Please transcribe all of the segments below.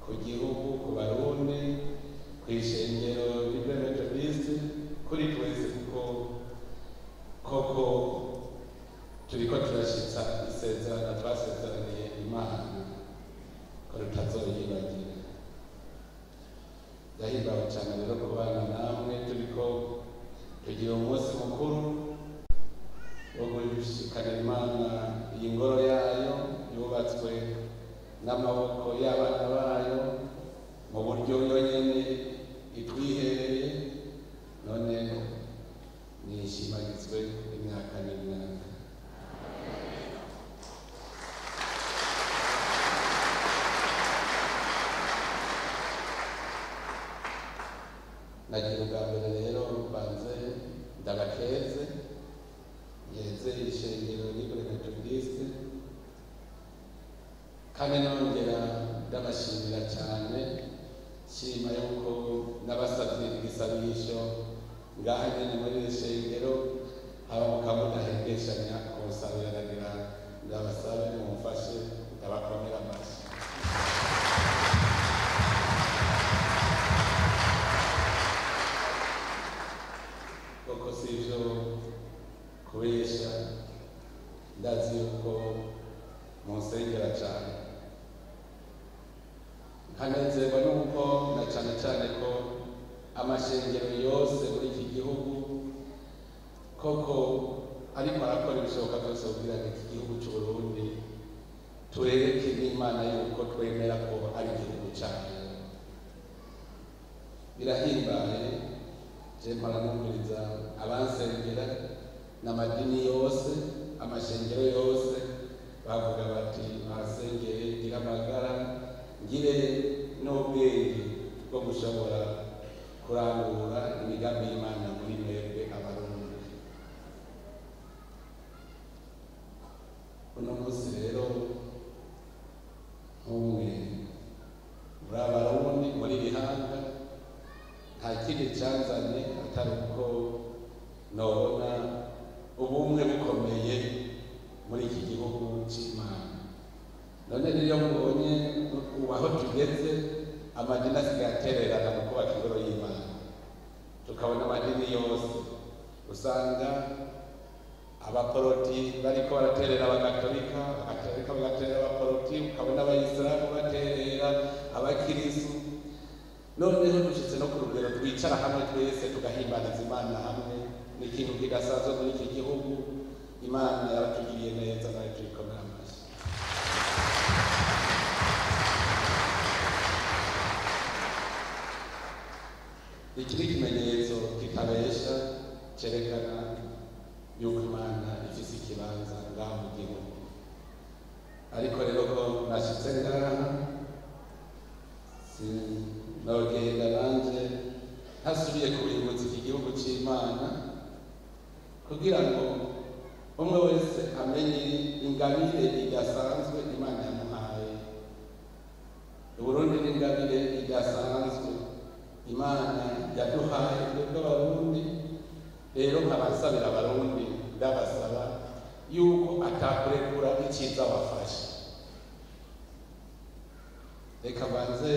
ku gihugu, ku Barundi, kw'ishengero Libre Methodiste, kuri twese, kuko koko turiko turashitsa isezerano twasezeraniye Imana ko tutazoyibagira. Ndahimbawe cyane rero kubana namwe turiko tugira umunsi mukuru wo gushikana Imana iyi ngoro yayo yubatswe n'amaboko y'abana bayo mu buryo yonyene itwihereye, none nishimagizwe imyaka n'imyaka. Nagira ubwa mbere rero mbanze ndabakeze, ngeze ishengero Libre Methodiste, kandi nongera ndabashimira cyane, nshima yuko nabasabye igisabisho ngaha nyene muri iri shengero, haba mukaba mudahengeshanya kunsabira, ndagira ndabasabe mumfashe ndabakomera amashyi. Koko si ivyo kubesha, ndazi yuko munsengera cane, nkanezerwa nuko na cane cane ko amashengero yose muri iki gihugu koko ariko arakora ibishoboka byose kugira ngo iki gihugu c'Uburundi turereke n'Imana yuko twemera ko ari igihugu cayo. Birahimbaye, je mpora numviriza abansengera n'amadini yose, amashengero yose, bavuga bati basengere ngire amagara, ngire n'ubwenge bwo gushobora kurangura imigambi y'Imana muri mwebwe Abarundi. Uno munsi rero nk'umwe muri Abarundi muri Bihanga, nta kindi canzanye atari uko nobona ubumwe bukomeye muri iki gihugu c'Imana. None rero mbonye ubu aho tugeze, amadini asigaye atererana mu kubaka ingoro y'Imana, tukabona amadini yose usanga abaporoti bariko baraterera abagatolika, abagatolika bagaterera abaporoti, ukabona abayisilamu baterera abakirisu. Noneho dushitse no ku rugero twicara hamwe twese tugahimbariza Imana hamwe, ni ikintu kidasanzwe muri iki gihugu. Imana yaratugiriye neza, nayo tuyikomera amashyi. Iki ni ikimenyetso kitabesha cerekana yuko Imana ifise ikibanza ngaha mu gihugu. Ariko rero ko nashitse ngaha, sinogenda nanje ntasubiye kubibutsa iki gihugu c'Imana, kugira ngo umwe wese amenye ingabire idasanzwe Imana yamuhaye. Uburundi ni ingabire idasanzwe Imana yaduhaye twebwe Abarundi. Rero nkabasabira Abarundi, ndabasaba yuko atakurekura iciza wafashe. Reka mbanze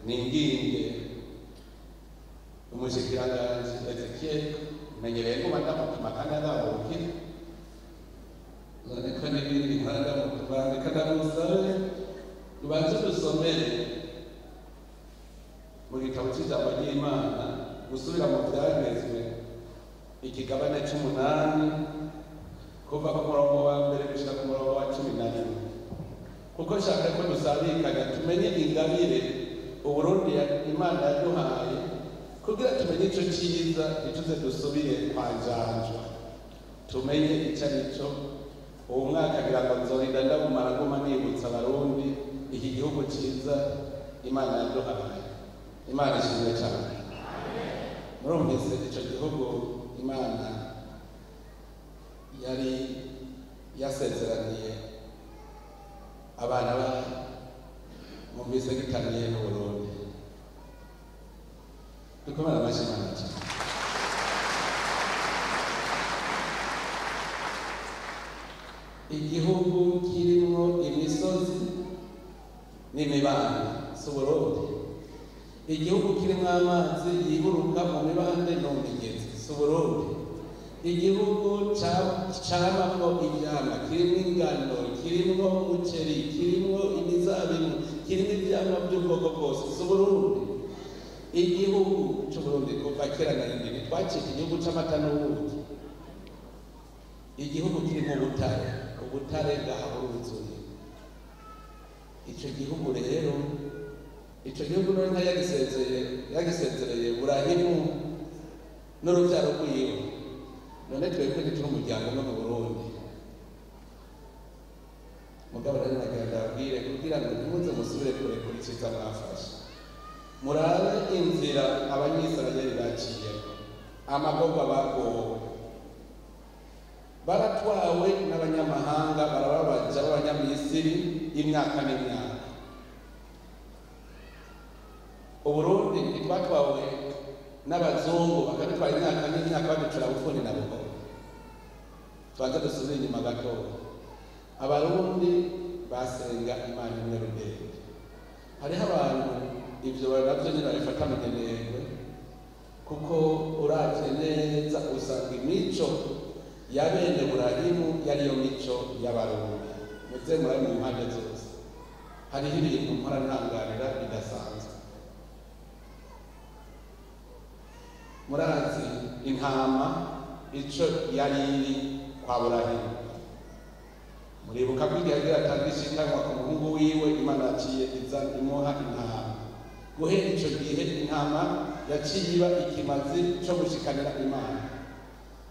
ninginge umushikiranganji Ezekiel, menyereye kuba ndamutuma kandi adabukira, none ko n'ibindi nkora ndamutuma, reka ndamusabe tubanze dusomere mu gitabo c'ijambo ry'Imana, gusubira mu Vyagezwe ikigabane c'umunani, kuva ku murongo wa mbere gushika ku murongo wa 11, kuko nshaka ko dusabikanya tumenye ingabire Uburundi Imana yaduhaye, kugira tumenye ico ciza, ntituze dusubire kwanjanjwa, tumenye ico arico. Uwo mwaka ngira ngo nzorinda ndawumara nguma nibutsa Abarundi iki gihugu ciza Imana yaduhaye. Imana ishimwe cane. Murumvise ico gihugu Imana yari yasezeraniye abana bayo, mwumvise gitaniye n'Uburundi. Dukomere amashyi Imana cane. Igihugu kirimwo imisozi n'imibande, Si Uburundi? Igihugu kirimo amazi yiburuka mu mibande no mu migezi, si Uburundi? Igihugu camamwo ivyamwa, kirimwo ingano, kirimwo umuceri, kirimwo imizabibu, kirimwo ivyamwa by'ubwoko bwose, si Uburundi? Igihugu c'Uburundi kuva kera na rindi ntitwacika igihugu c'amata n'ubuki, igihugu kirimo ubutare, ubutare ngaha buruzuye. Ico gihugu rero, ico gihugu none ntayagisezeye, yagisezereye Burahimu n'uruvyaro rwiwe. None twebwe ntituri umuryango umwe mu Burundi? Mugabo rero nagira ndababwire, kugira ngo ntimuze musubire kurekura iciza mwafashe, murabe inzira Abanyisirayeli baciyemo, amagorwa bagowe. Baratwawe n'abanyamahanga, barababaja b'Abanyamisiri imyaka n'imyaka. Uburundi ntitwatwawe n'abazungu bakadutwara imyaka n'imyaka, baducura bufuni na buhoro? Tubanze dusubire inyuma gatoya. Abarundi basenga Imana imwe rudende. Hariho abantu ivyo navyo nyene babifata minenegwe, kuko uravye neza usanga imico ya bene Burahimu yariyo mico y'Abarundi. Muze murabe mu mpande zose, hariho ibintu mpora ntangarira bidasanzwe. Murazi intama ico yari iri kwa Burahimu. Muribuka ko igihe agira atanga ishikanwa ku muhungu wiwe, Imana yaciye iza imuha intama. Guhera ico gihe intama yaciye iba ikimazi co gushikanira Imana.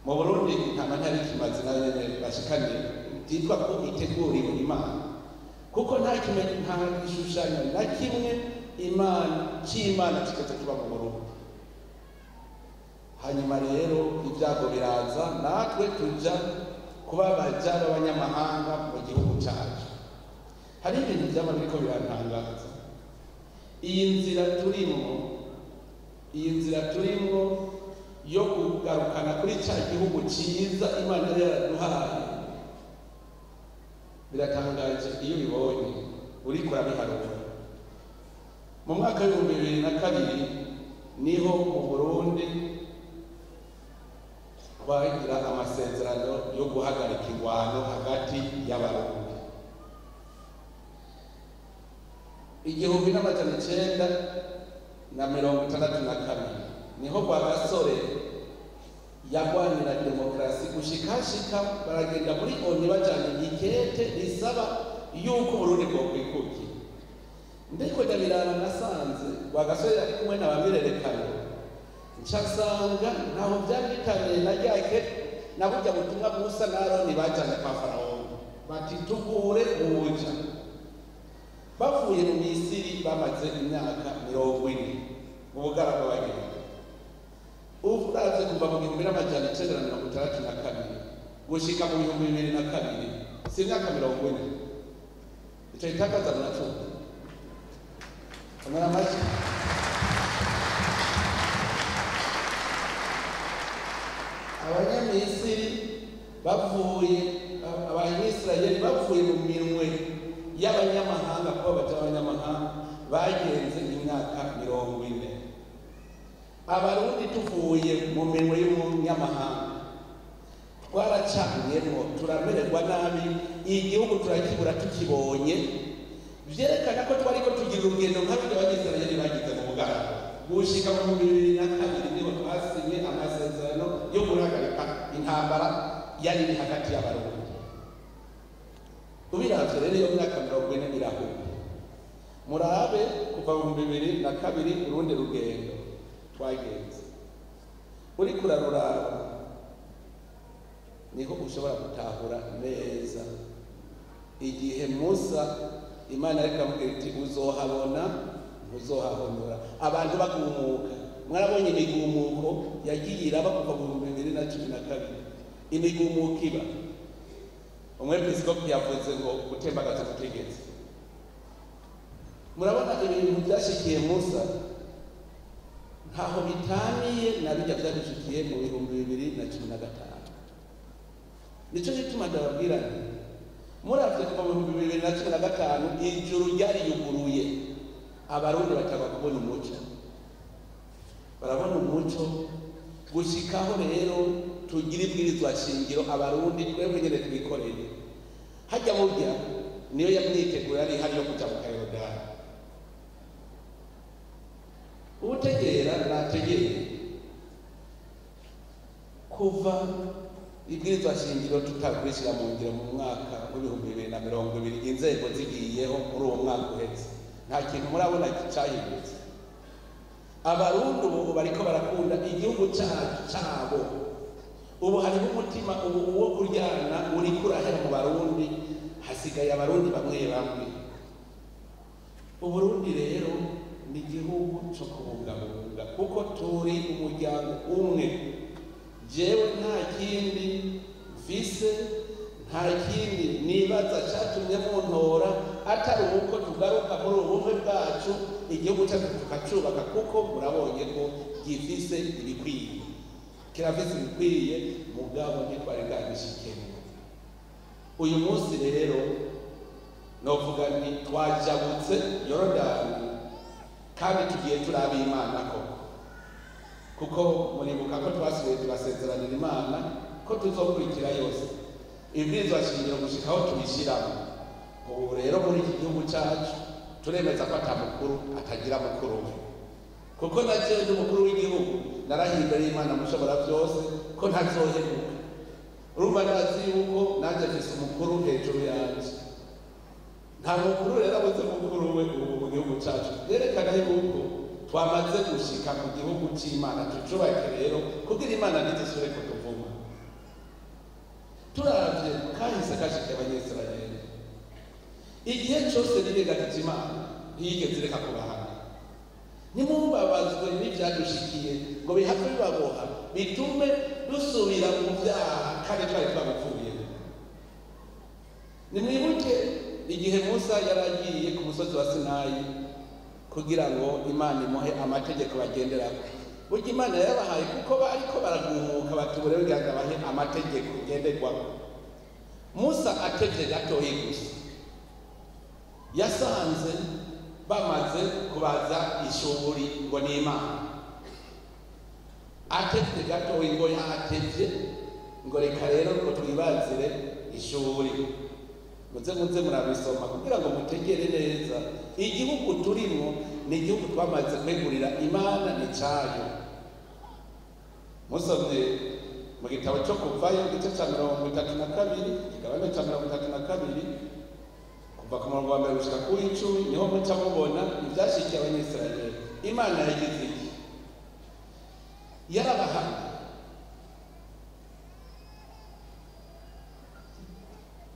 Mu Burundi intama ntari ikimazi nayo nyene bashikanira, byitwa ko iteguriwe Imana, kuko nta kimenyi, nta gishushanyo na kimwe Imana c'Imana kigeze kiba mu Burundi. Hanyuma rero ibyago biraza, natwe tuja kuba baja b'abanyamahanga mu gihugu cacu. Hari ibintu vyama biriko birantangaza. Iyi nzira turimwo, iyi nzira turimwo yo kugarukana kuri ca gihugu ciza Imana yari yaraduhaye, biratangaje iyo ubibonye uriko urabiharura. Mu mwaka w'2002 niho mu Burundi twagira amasezerano yo guhagarika ingwano hagati y'Abarundi. 1962 niho Rwagasore yagwanira demokarasi gushikashika, baragenda muri ONU bajanye ikete risaba yuko Uburundi bwokwikukira. Ndiko ndabiraba, nasanze Rwagasore ari kumwe na bamirerekano, nsanga ntaho byari bitaniye na ryake na burya butumwa Musa na Aroni bajanye kwa Farawo, bati: "Tugure ubuja." Bavuye mu Misiri bamaze imyaka 40 mu bugaragwa bagenda. Uravye kuva mu 1962 gushika mu 2002, si imyaka 40? Ico gitakaza muracumva? Komera amashyi. Abanyamisiri bavuye, Abanyisirayeli bavuye mu minwe y'abanyamahanga, kuba baja abanyamahanga, bagenze imyaka 40. Abarundi tuvuye mu minwe y'umunyamahanga twaracanyemwo, turamererwa nabi, igihugu turakibura tukibonye. Vyerekana ko twariko tugira urugendo nka rurya Abanyisirayeli bagize mu bugaragwa. Gushika mu 2002 niho twasinye amasezerano yo guhagarika intambara yari iri hagati y'Abarundi. Ubiravye rero, iyo myaka 40 irahuye. Murabe kuva mu 2002 urundi rugendo twagenze, uriko uraruraba niho ushobora gutahura neza igihe Musa Imana ariko amubwira iti: "Uzohabona, ntuzohahonyora." Abantu bagumuka, mwarabonye imigumuko yagiye iraba kuva mu 2012, imigumuko iba. Umwepiskopi yavuze ngo gutembagaza ubutegetsi. Murabona ibintu byashikiye Musa ntaho bitaniye na bijya byadushikiye mu 2015. Nico gituma ndababwira nti muravye kuva mu 2015 ijuru ryariyuguruye. Abarundi batagwa kubona umuco, barabona umuco gushikaho rero tugira ibwirizwa shingiro Abarundi twebwe nyene twikoreye. Hajya burya niyo yamwitegura yari ihari yo kuja mu Kayorodani. Utegera nategere kuva ibwirizwa shingiro tutakurishira mu ngiro mu mwaka w'2020, inzego zigiyeho muri uwo mwaka uheze, nta kintu murabona cyahindutse. Abarundi ubu bariko barakunda igihugu cyacu cabo. Ubu hariho umutima ubu wo kuryana uriko urahera mu Barundi, hasigaye Abarundi bamwe bamwe. Uburundi rero ni igihugu cyo kubungabunga kuko turi umuryango umwe. Jewe nta kindi mfise, nta kindi nibaza cyatumye muntora atari uko tugaruka muri ubumwe bwacu, igihugu cyacu tukacubaka, kuko murabonye ko gifise ibikwiye, kirafise ibikwiye, mugabo ntitwari bwabishikemo. Uyu munsi rero novuga nti twajabutse Yorodani kandi tugiye turaba Imana koko, kuko muribuka ko twasubiye turasezeranira Imana ko tuzokurikira yose ibwirizwa shingiro gushika aho tubishiramo. Ubu rero muri iki gihugu cyacu turemeza ko ata mukuru atagira mukuru we, kuko na jewe ndi umukuru w'igihugu narahiye imbere y'Imana mushobora byose ko ntazohemuka. Urumva ndazi yuko nanjye mfise umukuru hejuru yanje. Nta mukuru rero abuze mukuru we ubu mu gihugu cyacu. Yerekana yuko twamaze gushika mu gihugu c'Imana, tucubake rero kugira Imana ntizisubire kutuvuma. Turavye kahise kashikiye Abanyisirayeli, igihe cose birengagije Imana ntiyigeze ireka kubahana. Ntimubabazwe n'ivyadushikiye ngo bihave bibaboha bitume dusubira mu vyaha kandi twari twabivuyemo. Nimwibuke igihe Musa yaragiye ku musozi wa Sinayi kugira ngo Imana imuhe amategeko bagenderako. Burya Imana yabahaye kuko bariko baragumuka bati ubu rero ngira ndabahe amategeko ngenderwako. Musa atevye gatoyi gusa yasanze bamaze kubaza ishuri ngo ni Imana. Atevye gatoyi ngo yatevye ngo reka rero ngo twibazire ishuri. Muze muze murabisoma kugira ngo mutegere neza. Igihugu turimo ni igihugu twamaze kwegurira Imana, ni cayo. Musomye mu gitabo cyo Kuvayo igice ca 32, igabane ca 32, kuva ku murongo wa mbere gushika ku w'icumi, niho muca mubona ivyashikiye Abanyisirayeli. Imana yagize iki? Yarabahana.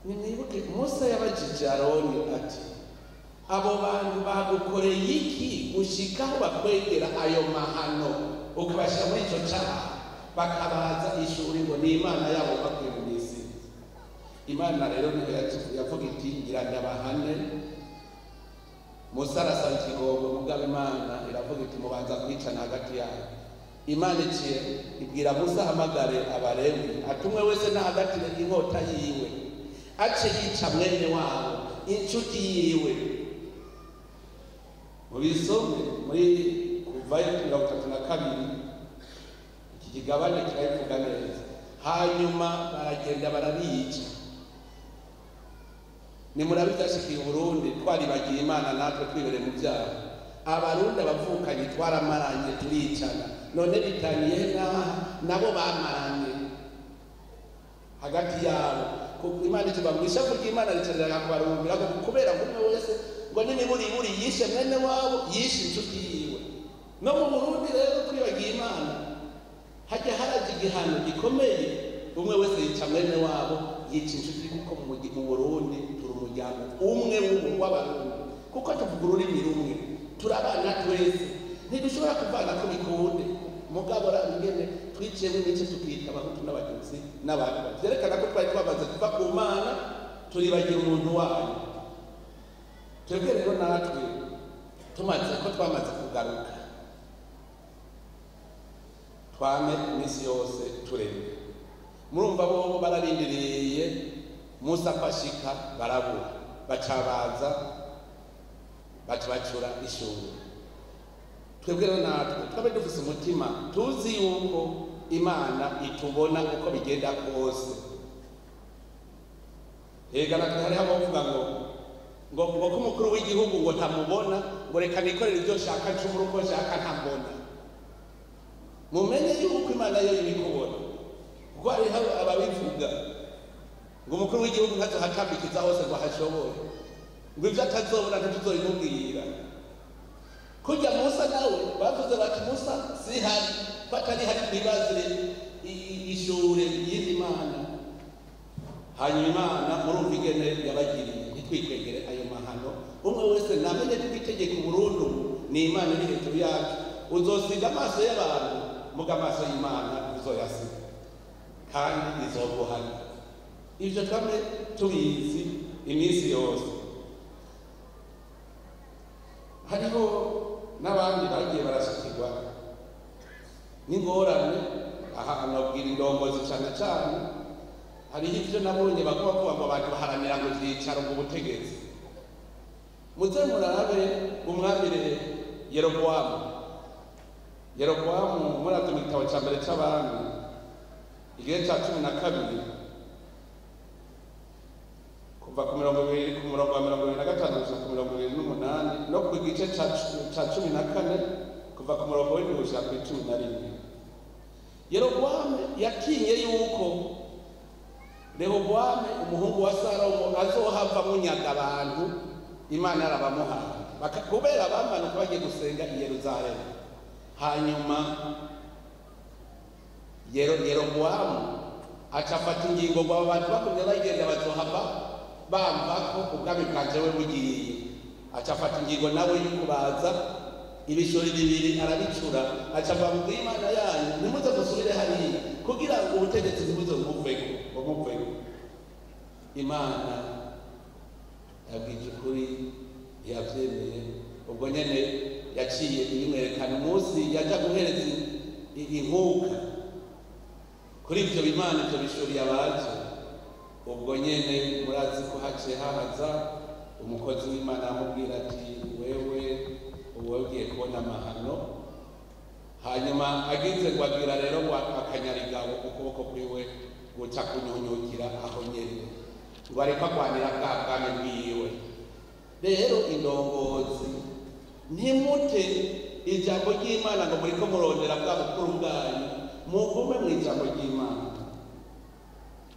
Nimwibuke Musa yabajije Aroni ati abo bantu bagukoreye iki gushikaho bakwegera ayo mahano ukabashyira muri ico caha, bakabaza ishuri ngo ni Imana yabo bakuye mu Misiri. Imana rero niho yavuga iti ngira ndabahane. Musa arasaba ikigogo, mugabo Imana iravuga iti mubanza kwicana hagati yabo. Imana iciye ibwira Musa ahamagare Abalewi, atumwe wese nahagatire inkota yiwe, ace yica mwene wabo inshuti yiwe. Mubisome muri Kuvayo 32, iki kigabane kirabivuga neza. Hanyuma baragenda barabica. Nimurabe ivyashikiye Uburundi, twaribagiye Imana natwe twibereye mu vyaha. Abarundi abavukanye twaramaranye turicana, none bitaniye n'aha nabo bamaranye hagati yabo. Kuko Imana ikiba mu ishavu ry'Imana ricarira kubarumbira, kubera ngo umwe wese ngo n'imiburiburi yishe mwene wabo, yishe inshuti yiwe. No mu Burundi rero twibagiye Imana, hajya haraje igihano gikomeye, umwe wese yica mwene wabo, yica inshuti. Kuko mu Burundi turi umuryango umwe w'Abarundi, kuko tuvuga ururimi rumwe, turabana twese, ntidushobora kuvana ko bikunde. Mugabo ingene twiciyemo imice tukita Abahutu n'Abatutsi n'Abatwa, vyerekana ko twari twamaze kuva ku Mana turibagira umuntu wayo. Twebwe rero natwe tumaze ko twamaze kugaruka, twame iminsi yose turemye. Murumva bobo bararindiriye Musa ko ashika, barabura, baca Baca bacura ishuri. Twebwe rero natwe twabe dufise umutima tuzi yuko Imana itubona uko bigenda kose. Ega natwe hariho abavuga ngo ngo ko umukuru w'igihugu ngo ntamubona, ngo reka nikorere ibyo nshaka, ncumure uko nshaka, ntambona. Mumenye yuko Imana yo ibikubona, kuko hariho ababivuga ngo umukuru w'igihugu ntazohatambikiza hose ngo ahashobore, ngo ibyo atazobona ntituzobimubwira. Kurya Musa nawe bavuze bati Musa si hari, ko atari hari, twibazire ishure y'indi mana. Hanyuma Imana murumva ingene yabagiriye. Ntitwikwegere ayo mahano. Umwe wese namenye ko itegeko burundu ni Imana iri hejuru yacu. Uzosiga amaso y'abantu, muga amaso y'Imana uzoyasiga, kandi izoguhana. Ivyo twame tubizi iminsi yose. Hariho n'abandi bagiye barashikirwa n'ingorane. Aha nabwira indongozi cane cane. Hariho ivyo nabonye bavuga ko ngo abantu baharanira ngo ivyicaro, ngo ubutegetsi. Muze murabe umwami Yerobowamu. Yerobowamu muravye mu gitabo ca mbere c'Abami, igice ca 12, kuva ku 20, ku murongo wa 25 gushika ku 28, no ku gice ca 14, kuva ku murongo w'7 gushika ku 11. Yerobowamu yatinye yuko Rehobowamu umuhungu wa Salomo azohava munyaga abantu Imana yarabamuhaye, kubera bamanuka bagiye gusenga i Yerusalemu. Hanyuma Yerobowamu aca afata ingingo ngo abo bantu bakumye bagenda bazohava bamva ko ubwami bwanje we bugiye. Aca afata ingingo nawe y'ukubaza ibishori bibiri, arabicura, aca avuga ngo Imana yanyu ntimuze musubire hariya, kugira ngo ubutegetsi ntibuze bumuveko, bumuveko. Imana yabwije ukuri, ntiyavyemeye. Ubwo nyene yaciye ibimwerekana umunsi yaja guhereza inkuka kuri ivyo bimana, ivyo bishori yabaje. Ubwo nyene murazi ko haciye hahaza umukozi w'Imana amubwira ati wewe ubu ugiye kubona amahano. Hanyuma agize ngo agira rero ngo akanyarigabo ukuboko kwiwe guca kunyunyukira aho nyene, ngo ariko agwanira bwa bwami bwiwe. Rero indongozi, ntimute ijambo ry'Imana ngo muriko murondera bwa bukuru bwanyu, mugume mu ijambo ry'Imana.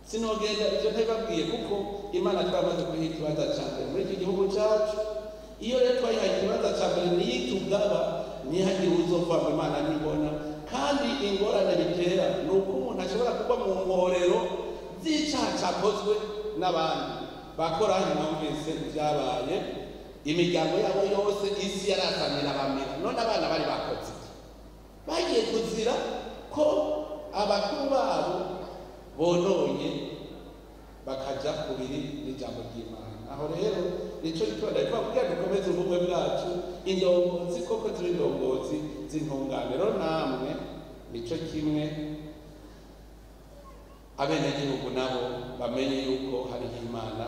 Sinogenda ivyo ntabibabwiye, kuko Imana twamaze kuyiha ikibanza ca mbere muri iki gihugu cacu. Iyo rero twayihaye ikibanza ca mbere, niyo itugaba, ntihagire uzova ngo Imana ntibona. Kandi ingorane bitera ni uko umuntu ashobora kugwa mu mporero z'icaha cakozwe n'abandi bakora. Mwumvise ibyabaye, imiryango yabo yose isi yarasamira bamira. None abana bari bakoze iki? Bagiye kuzira ko abakuru babo bononye, bakaja kubiri n'ijambo ry'Imana. Aho rero nico gituma ndabivuga kugira dukomeze ubumwe bwacu. Indongozi koko ziba indongozi z'intungane. Rero namwe nico kimwe, abenegihugu nabo bamenye yuko hariho Imana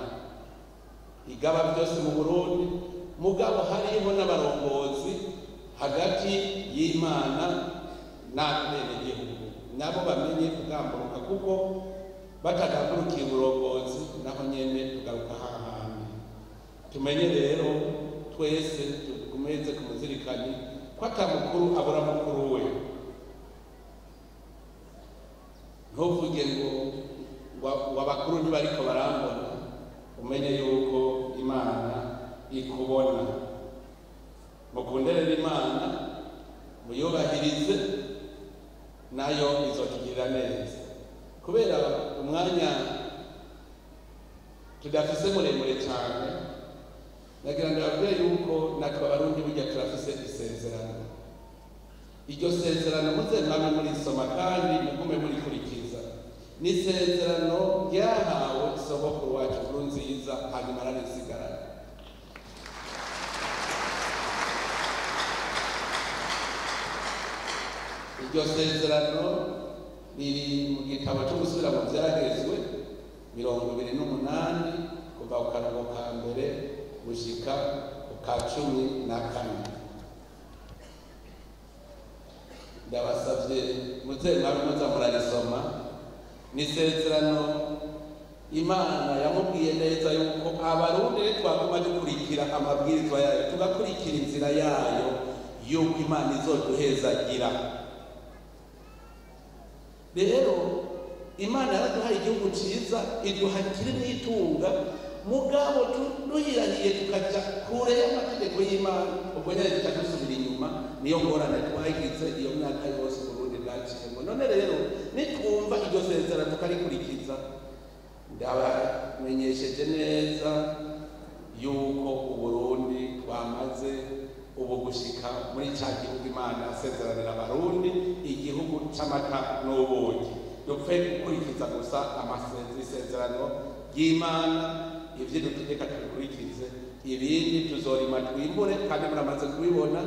igaba byose mu Burundi, mugabo hariho n'abarongozi hagati y'Imana n'abenegihugu, nabo bamenye kugamburuka, kuko batagamburukiye uburongozi naho nyene tugaruka hahandi. Tumenye rero twese tugumeze ku muzirikanyi ko ata mukuru abura mukuru we. Ntuvuge ngo ngo abakuru ntibariko barambona, umenye yuko Imana ikubona. Mukunde rero Imana, muyubahirize, nayo izotugirira neza. Kubera umwanya tudafise muremure cyane, nagira ndababwire yuko natwe Abarundi burya turafise isezerano. Iryo sezerano muze mwame murisoma kandi mugume murikurikiza. Ni isezerano ryahawe sogokuru wacu Nkurunziza, hanyuma ararisigarana. Iryo sezerano riri mu gitabo cyo gusubira mu Byagezwe 28, kuva ku karongo ka mbere gushika ku ka 14. Ndabasabye muze mwabe muza murarisoma. Ni isezerano Imana yamubwiye neza yuko Abarundi twaguma dukurikira amabwirizwa yayo, tugakurikira inzira yayo, yuko Imana izoduhezagira. Rero Imana yaraduhaye igihugu ciza, iduha kiri n'itunga, mugabo duhirahiye tukaja kure y'amategeko y'Imana, ubwo nyene duca dusubira inyuma. Niyo ngorane twagize iyo myaka yose Uburundi bwaciyemo. None rero nitwumva iryo sezerano tukarikurikiza, ndabamenyesheje neza yuko Uburundi twamaze ubu gushika muri ca gihugu Imana yasezeranira Abarundi, igihugu c'amata n'ubuki. Dupfe gukurikiza gusa isezerano ry'Imana, ivyo dutegeka tubikurikize, ibindi tuzorima twimbure. Kandi muramaze kubibona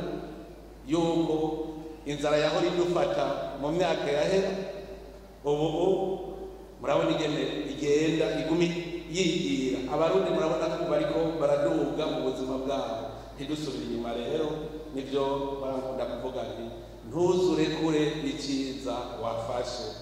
yuko inzara yahora idufata mu myaka yahera, ubu murabona ingene igenda igumi yigira. Abarundi murabona ko bariko baraduga mu buzima bwabo, ntidusubire inyuma. Rero nivyo barakunda kuvuga nti ntuzurekure iciza wafashe.